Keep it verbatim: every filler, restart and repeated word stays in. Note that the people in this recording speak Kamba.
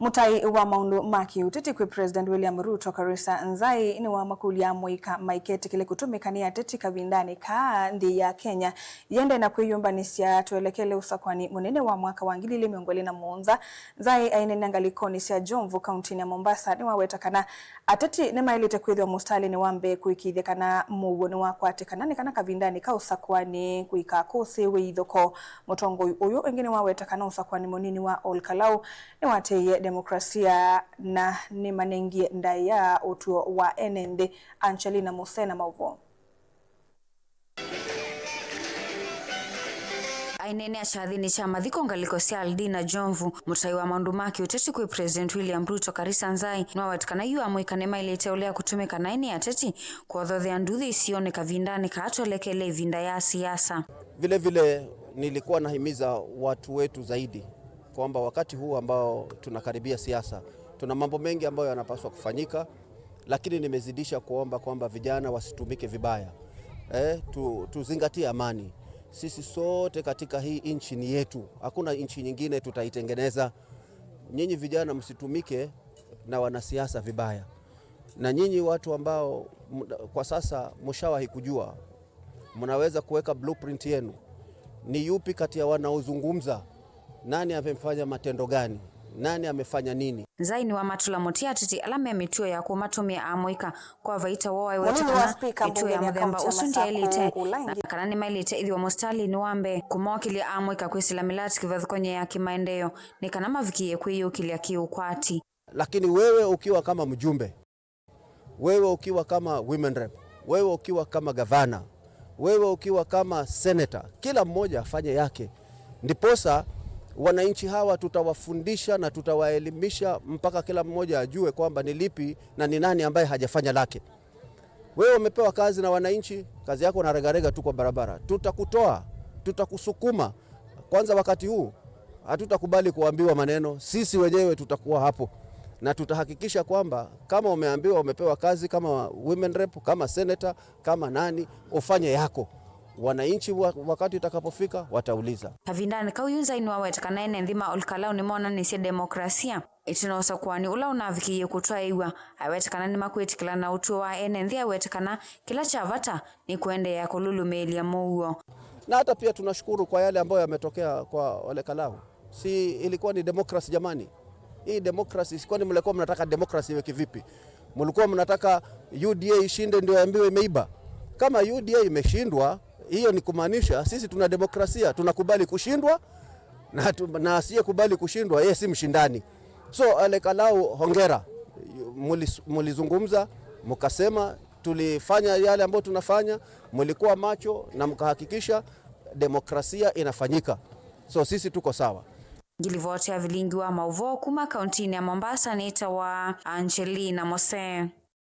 Mũtai wa maũndũ ma kĩũteti kwĩ President William Ruto, Karisa Nzai, nĩwamakũlya amũika maiketĩkĩle kũtũmĩka nĩ ateti kavindanĩ kaa nthĩ ya Kenya yĩendee na kwĩyũmbanĩsya twelekele ũsakũani mũnene wa mwaka wa ngili ilĩ mĩongo ĩlĩ na mũonza. Nzai aineenea ngalĩkonĩ sya Jomvu, kauntinĩ ya Mombasa, nĩwaweta kana ateti nĩmaĩlĩte kwĩthĩwa mũsitalĩnĩ wa mbee kũĩkĩĩthya kana mũuo nĩwakwatĩkana nĩ kana kavindanĩ ka ũsakũani kũikakũsĩĩwe ithokoo. Mũtongoi ũyũ ĩngĩ nĩwaweta kana ũsakũani mũnini wa Ol Kalou nĩwateie demokrasia na nĩmanengie ndaĩa ũtw'o wa ene nthĩ. Angelina Musena maũvoo. Aineenea kyathĩnĩ kya mathiko ngalĩko sya Aldina Jomvu, mũtai wa maũndũ ma kĩũteti kwĩ President William Ruto, Karisa Nzai, nĩwaweta kana yu amũika nĩmaĩlĩte ũlea kũtũmĩka naĩ nĩ ateti kũothothea nduthi isionĩ kavindanĩ kaa twelekele ĩvinda ya siasa. Vile vile nilikuwa nahimiza watu wetu zaidi kwamba wakati huu ambao tunakaribia siasa, tuna mambo mengi ambayo yanapaswa kufanyika, lakini nimezidisha kuomba kwamba vijana wasitumike vibaya. Eh, tu, tuzingatie amani. Sisi sote katika hii nchi ni yetu, hakuna nchi nyingine tutaitengeneza. Nyinyi vijana msitumike na wanasiasa vibaya. Na nyinyi watu ambao mna- kwa sasa mshawahi kujua, mnaweza kuweka blueprint yenu. Ni yupi kati ya wanaozungumza, nani amefanya matendo gani, nani amefanya nini? Nzai nĩwamatũla mũtĩ ateti ala me mĩtuo ya kũmatũmĩa amũika kwa vaita woo, aiweta Mũnini wa kana spika mĩtuo ya mbunge ya mũthemba kaunti ya ũsu Masaku ndyaĩlĩte, Ulangi na kana nĩmaĩlĩte ĩthĩwa mũsitalĩnĩ wa mbee kũmookĩlya amũika kwĩsĩla mĩlatĩ kĩvathũkany'o ya kĩmaendeeo nĩ kana mavikĩĩe kwĩyũkĩlya kĩũkwati. Lakini wewe ukiwa kama mjumbe, wewe ukiwa kama women rep, wewe ukiwa kama gavana, wewe ukiwa kama senator, kila mmoja afanye yake. Ndiposa wananchi hawa tutawafundisha na tutawaelimisha mpaka kila mmoja ajue kwamba ni lipi na ni nani ambaye hajafanya lake. Wewe umepewa kazi na wananchi, kazi yako unaregarega tu kwa barabara. Tutakutoa, tutakusukuma. Kwanza wakati huu, hatutakubali kuambiwa maneno, sisi wenyewe tutakuwa hapo. Na tutahakikisha kwamba kama umeambiwa umepewa kazi kama women rep, kama senator, kama nani, ufanye yako. Wananchi wa- wakati utakapofika, watauliza. Kavindanĩ kau yu Nzai nĩwaweta kana ene nthĩ ma Ol Kalou nĩmonanisye demokrasia. Ĩtina ũsakũani ũla ũnavikĩie kũtwaĩĩw'a, aweta kana nĩmakwĩtĩkĩla na ũtw'o wa ene nthĩ, aweta kana kĩla kya vata nĩ kũendeea kũlũlũmĩĩlya mũuo. Na hata pia tunashukuru kwa yale ambayo yametokea kwa Ole Kalou. Si ilikuwa ni democracy jamani? Hii democracy, kwani mlikuwa mnataka democracy iwe kivipi? Mlikuwa mnataka U D A ishinde ndio ambiwe imeiba? Kama U D A imeshindwa, hiyo ni kumaanisha sisi tuna demokrasia, tunakubali kushindwa, na tu- na asiyekubali kushindwa yeye si mshindani. So Ole Kalou, hongera, mulis- mulizungumza, mkasema tulifanya yale ambayo tunafanya, mlikuwa macho na mkahakikisha demokrasia inafanyika. So sisi tuko sawa. Ngilivoti ya vilingi wa mauvoo kuma kauntinĩ ya Mombasa nĩtawa Angelina Mose.